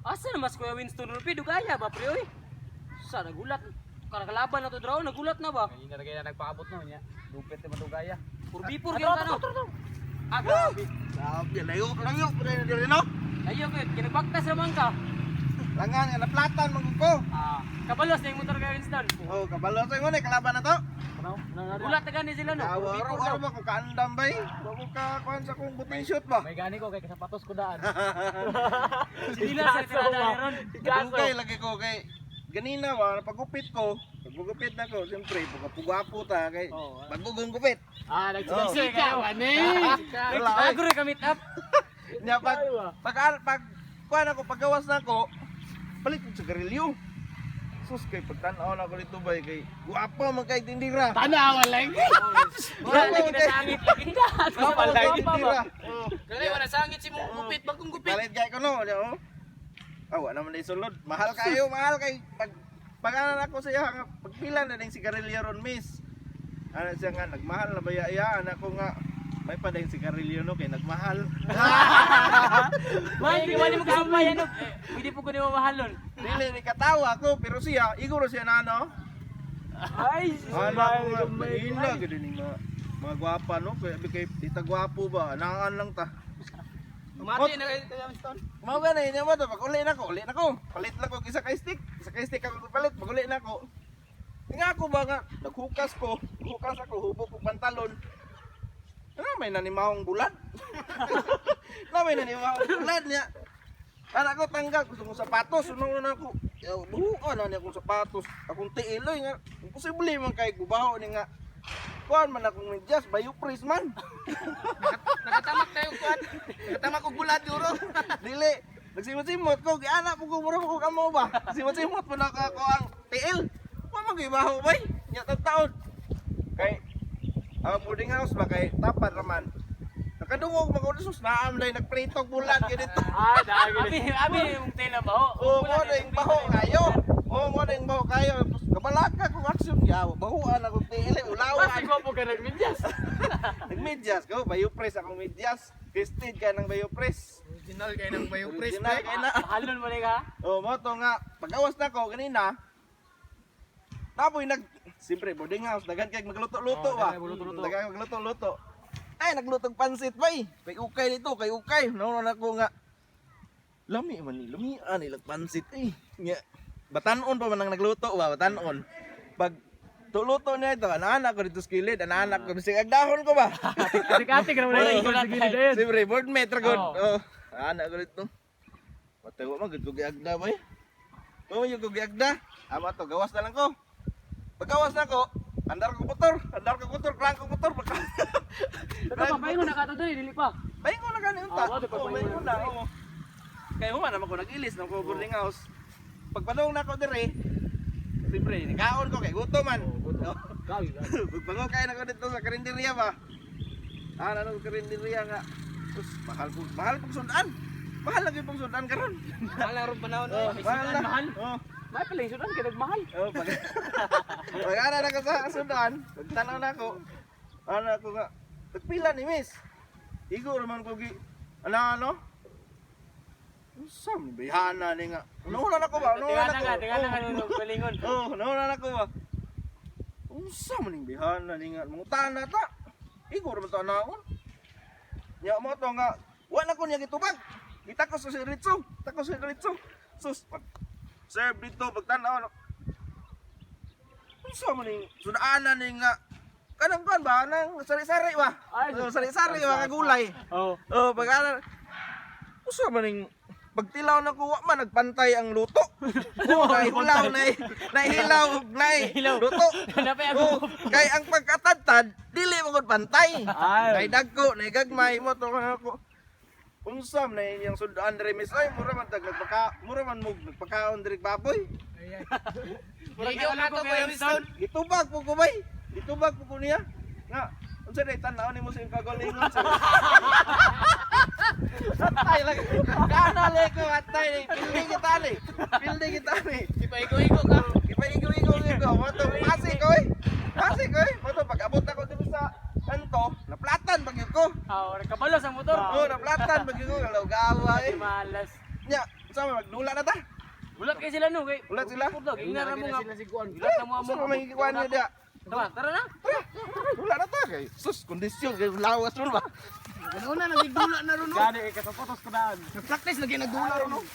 Asa na mas Kuya Winston Rupi dugaya ba pre oy? Sa nagulat. Kalaban na to draw, nagulat na ba? Kanina na kaya nagpaabot no niya. Lupit ni madugaya. 4v4 gyud ta no. Ah, grabe. Grabe, layo, layo, pre na diri no. Layo ko, kinagbaktas raman ka. Langan nga naplatan man ko. Ah, kabalos na yung motor kay Winston. Oh, kabalo sa ingon eh, kalaban na to. Nagulat na gani sila no. Awa, 4v4 aro, daw. aro ba ko kaandam bay? Wa ko ka kuan sa kong buting shoot ba? May gani ko kay kasapatos ko daan. Sinila sa tirada ni ron. Dugay lagi ko kay ganina ba pagupit ko, pagupit na ko, siyempre pagkapugapo ta kay bagugong gupit. Ah, Nagsika wani. Wala, ay. Agro kami up. Nya pag kuan ako paggawas na ako, palit ko sigarilyo. Sus kay pagtan-aw na ako dito bay kay guwapo man kay tindira. Tanawa lang. Wala lagi na sangit lagi. Guwapo man kay tindira. Oh. Kaya wala sangit si mong gupit, bagong gupit. Palit kay ko no, di oh. Ah, wala naman na isulod. Mahal kayo, mahal kay pag pag ano na ako sa iya nga pagpila na ding sigarilyo ron miss. Ano siya nga nagmahal na ba iya iya anak ko nga may pa ding sigarilyo no kay nagmahal. Man, di wala mo kasumpay ano. Pwede po ko ni mamahalon. Dili ni katawa ko pero siya iguro siya na ano. Ay, Ano ko nga mahila gid ni mga gwapa no kay abi kay di ta gwapo ba naan lang ta. Mati na kayo kaya Winston. Mao gani niya mo to pag uli na ko, uli na ko. Palit lang ko og isa ka stick, isa ka stick ako palit, pag uli na ko. Nga ako ba nga naghukas ko, hukas ako hubog ko pantalon. Na may nanimahong bulad. Na may nanimahong bulad niya. Ana ko tanggal gusto kong sapatos, unang una ako. Buhuan na niya akong sapatos. Akong tiiloy nga, imposible man kay gubaho ni nga. Kuan man akong medyas, bayo pres man. Nakatamak tayo kuan. Nakatamak og bulad duro. Dili. Nagsimot-simot ko, giana po ko, mura po ko kamo ba? Simot-simot po na ako ang tiil. Wa man gibaho bay. Nya taon. Kay ang boarding house ba kay tapat raman. Nakadungog mga sus naam day nagpritog bulan kay dito. Ah, dahil. Abi, abi yung tela ba? Oo, mo na yung baho kayo. Oo, mo na yung baho kayo. Tapos Kabalaka kong aksyon ya, bahuan akong tiil, ulawan. Basta ko po ka nagmidyas. Nagmedyas ko, bayo press akong medyas. Tested ka ng bayo press. Original kay nang bayo press. Original kay na. Mahalon mo na ka. Oh, mo to nga pagawas na ko ganina. Tapoy nag siyempre boarding house daghan kay magluto-luto Oh, ba. daghan magluto-luto. Daghan magluto-luto. Ay naglutog pansit bay. Kay ukay dito, kay ukay. Nauna na ko nga. Lami man ni, lami ani lag pansit eh. Nya batanon pa man ang nagluto ba, batanon. Pag tuluto niya ito, anak ko dito sa kilid, anak ko bisig agdahon ko ba. Atik-atik na wala yung sa gilid ayun. Siyempre, board mate ra gud. Oo. Oh, anak ko dito. Patay wa man gud ko giagda bay. Wa man gyud ko giagda. Ama to gawas na lang ko. Paggawas na ko, andar ko motor, klang ko motor. Teka pa, paingon na ka to dili, dili pa. Paingon na gani unta. Ah, wa, di pa Oh, paingon paingon na. Oo. Kay human naman ko nag-ilis na ko boarding house. Pagpadong na ko dire, siyempre, nikaon ko kay gutom man. Oh. Pagbango kain ako dito sa karinderya ba. Ah, ano karinderya nga. Sus, mahal po, mahal pong sudan. Mahal lagi pong sudan karon. Mahal na ron panahon. Oh, mahal na. Mahal. Oh. May pala yung sudan kay nagmahal. Oh, pag pag ana na ko sa sudan, pagtanaw na ako. Ana ako nga tagpila ni miss. Igo ra man ko gi ana ano? Unsa man bihana ni nga. Nauna na ko ba? Nauna Tingnan na ko. nga, tingnan nga nung galingon. Oh, nauna na ko ba? Unsa man ning bihana ni nga mangutan na ta. Igo ra man ta naon. Nya mo to nga wa na ko niya gitubag. Kita ko sa si Ritso, kita ko sa Ritso. Sus, pag serve dito pagtan-aw. Unsa man ning sudaanan ni nga kanang kuan ba nang sari-sari ba? Ay, Oh, sari-sari ba ka gulay. Oh. Oh, pag ana usa man ning pagtilaw na ko wa man nagpantay ang luto. Oh, nahilaw na nahilaw ug Nahilaw. luto. Napay ako. Oh, kay ang pagkatadtad dili man gud pantay. Ay. Nay dagko, nay gagmay mo to ako. Unsa man na inyong sudan diri miss ay mura man tag nagpaka mura man mug nagpakaon diri baboy. Murag Ikaw alam na ko to kay Kuya Winston. Winston. Gitubag po ko bay. Gitubag po ko niya. Nga, unsa day tan-aw nimo sa imong kagalingon sa. Atay lang. Kana le ko atay ni. Pildi kita ni. Pildi kita ni. Ipaigo-igo ka. Ipaigo-igo ko. Mo to pasi ko eh. Pasi ko eh. Mo to pag-abot ako dito sa kanto, naplatan pag ko. Ah, ora kabalos ang motor. Oh, naplatan pag ko kalaw gawa eh. Malas. Nya, Unsa man magdula na ta? Gulat kay sila no kay. Gulat sila? Ingnar mo nga. Sila si Kuan. Gulat na mo Unsa man may gikuan niya diya? Tara, tara na. Tara, dula na ta kay. Sus, kondisyon kay lawas ron ba? Ganun na nagdula na ron. Gani, eh, kasapotos ko daan. Practice lagi nagdula ron.